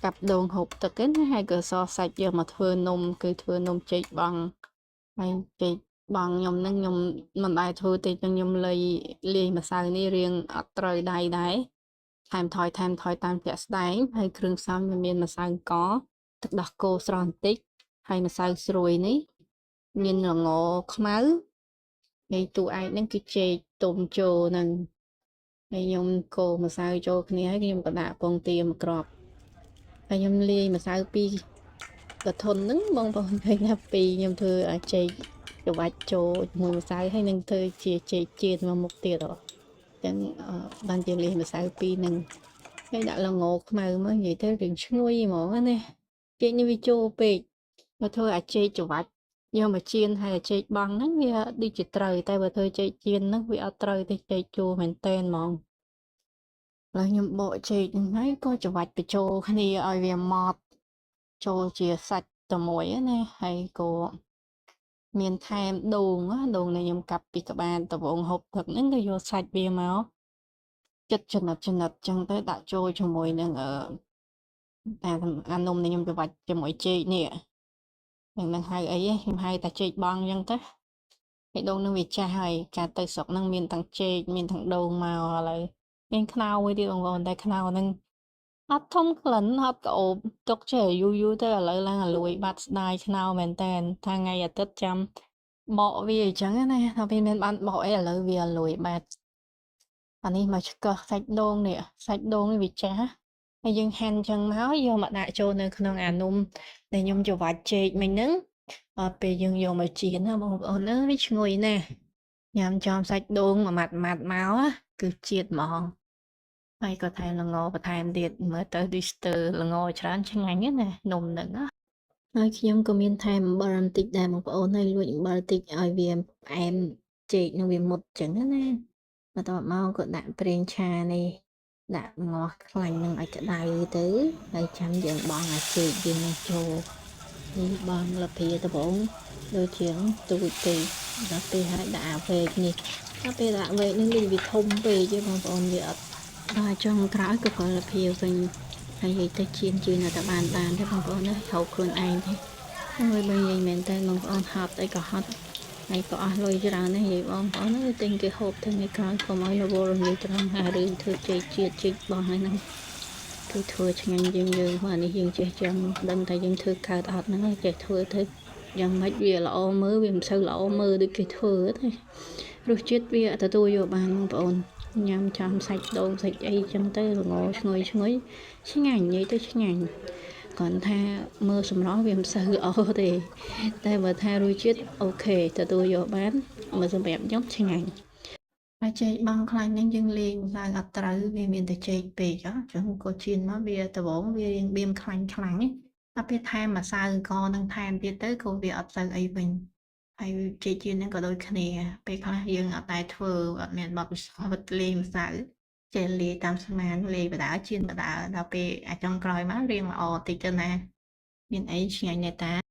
កាប់ដូងហូបទឹកឯណាហើយក៏សសាច់យកមកធ្វើនំគឺធ្វើនំចេកបង់ហើយចេកបង់ខ្ញុំហ្នឹងខ្ញុំមិនដែលធ្វើទេចឹងខ្ញុំលៃលាយម្សៅនេះរៀងអត់ត្រូវដៃដែរថែមថយថែមថយតាមជាក់ស្ដែងហើយគ្រឿងផ្សំវាមានម្សៅអង្ករទឹកដោះគោស្រស់បន្តិចហើយម្សៅស្រួយនេះមានល្ងខ្មៅហើយតួឯកហ្នឹងគឺចេកទុំចូលហ្នឹងហើយខ្ញុំកូរម្សៅចូលគ្នាហើយខ្ញុំក៏ដាក់ពងទាមួយគ្រាប់ហើយខ្ញុំលាយម្សៅពីរកធុនហ្នឹងបងប្អូនឃើញថាពីរខ្ញុំធ្វើអាចេកច្របាច់ចូលជាមួយម្សៅហើយនឹងធ្វើជាចេកចៀនមកមុខទៀតហ៎អញ្ចឹងបានជាលាយម្សៅពីរហ្នឹងហើយដាក់ល្ងខ្មៅមកនិយាយទៅរឿងឈ្ងុយហ្មងណាចេកនេះវាចូលពេកមកធ្វើអាចេកច្របាច់យកមកចៀនហើយអាចេកបង់ហ្នឹងវាដូចជាត្រូវតែបើធ្វើចេកចៀនហ្នឹងវាអត់ត្រូវទេចេកជូរមែនតែនហ្មងឥឡូវខ្ញុំបកចេកហ្នឹងហើយក៏ច្របាច់បញ្ចូលគ្នាឲ្យវាម៉ត់ចូលជាសាច់តែមួយណាហើយក៏មានថែមដូងណាដូងដែលខ្ញុំកាប់ពីក្បាលដំបងហូបទឹកហ្នឹងក៏យកសាច់វាមកចិត្តចំណិតចំណិតចឹងទៅដាក់ចូលជាមួយនឹងអឺអាអានំដែលខ្ញុំច្របាច់ជាមួយចេកនេះនឹងនឹងហៅអីខ្ញុំហៅតែចេកបង់ចឹងទៅហើយដូងនឹងវាចាស់ហើយការទៅស្រុកនឹងមានទាំងចេកមានទាំងដូងមកឥឡូវមានខ្នោមួយទៀតបងប្អូនតែខ្នោនឹងអត់ធំក្លិនអត់ក្អូបទុកចេះយូរយូរទៅឥឡូវឡើងអាលួយបាត់ស្ដាយខ្នោមែនតែនថាថ្ងៃអាទិត្យចាំបកវាអញ្ចឹងណាថាវាមានបានបកអីឥឡូវវាអាលួយបាត់អានេះមកឆ្កឹះសាច់ដូងនេះសាច់ដូងនេះវាចាស់ហើយយើងហាន់ចឹងមកយកមកដាក់ចូលនៅក្នុងអានំដែលខ្ញុំច្របាច់ចេកមិញហ្នឹងអត់ពេលយើងយកមកចៀនណាបងប្អូនអើយឈ្ងុយណាស់ញ៉ាំចំសាច់ដូងមួយម៉ាត់ម៉ាត់មកគឺជាតិហ្មងហើយក៏ថែមល្ងបន្ថែមទៀតមើលទៅដូចស្ទើល្ងច្រើនឆ្ងាញ់ណានំហ្នឹងហើយខ្ញុំក៏មានថែមអំបិលបន្តិចដែរបងប្អូនហើយលួចអំបិលតិចឲ្យវាផ្អែមចេកនឹងវាមុតចឹងណាបន្ទាប់មកក៏ដាក់ប្រេងឆានេះដាក់ងាស់ខ្លាញ់នឹងឲ្យក្តៅទៅហើយចាំយើងបង់អាចេកយើងនឹងចូលនេះបង់លភាដំបងដូចជាងទូចពេកដល់ពេលហើយដាក់អាវែកនេះដល់ពេលដាក់វែកនេះដូចវាធំពេកទេបងប្អូនវាអត់ដល់ចុងក្រោយក៏ផលលភាវិញហើយនិយាយទៅជៀនជឿនតែបានបានទេបងប្អូនណាហូបខ្លួនឯងទេហើយបើនិយាយមែនតើបងប្អូនហត់អីក៏ហត់ហើយក៏អស់លុយច្រើនដែរនិយាយបងប្អូនណាទិញគេហូបទៅថ្ងៃក្រោយកុំឲ្យរវល់រងាយត្រង់ហារឿងធ្វើចេកជាតិចេកបោះហើយហ្នឹងគឺធ្វើឆ្ងាញ់ជាងយើងព្រោះអានេះយើងចេះចឹងដឹងតែយើងធ្វើកើតអត់ហ្នឹងចេះធ្វើទៅយ៉ាងម៉េចវាល្អមើលវាមិនសូវល្អមើលដូចគេធ្វើទេរសជាតិវាទទួលយកបានបងប្អូនញ៉ាំចាំសាច់ដូងសាច់អីចឹងទៅល្ងឈ្ងុយឈ្ងុយឆ្ងាញ់និយាយទៅឆ្ងាញ់គ្រាន់ថាមើលសម្រស់វាមិនសូវល្អទេតែបើថារសជាតិ OK ទទួលយកបានមកសម្រាប់ខ្ញុំឆ្ងាញ់ហើយចេកបង់ខ្លាញ់ហ្នឹងយើងលេងម្សៅអត់ត្រូវវាមានតែចេកពេកអញ្ចឹងក៏ជៀនមកវាដំបូងវារៀងបៀមខ្លាញ់ខ្លាំងដល់ពេលថែមម្សៅអង្ករនឹងថែមទៀតទៅក៏វាអត់សូវអីវិញហើយចេកចៀនហ្នឹងក៏ដូចគ្នាពេលខ្លះយើងអត់តែធ្វើអត់មានបទពិសោធន៍លាយម្សៅចេះលាយតាមស្មានលាយបដាជៀនបដាដល់ពេលអាចុងក្រោយមករៀងល្អតិចទៅណាមានអីឆ្ងាញ់ណែតា។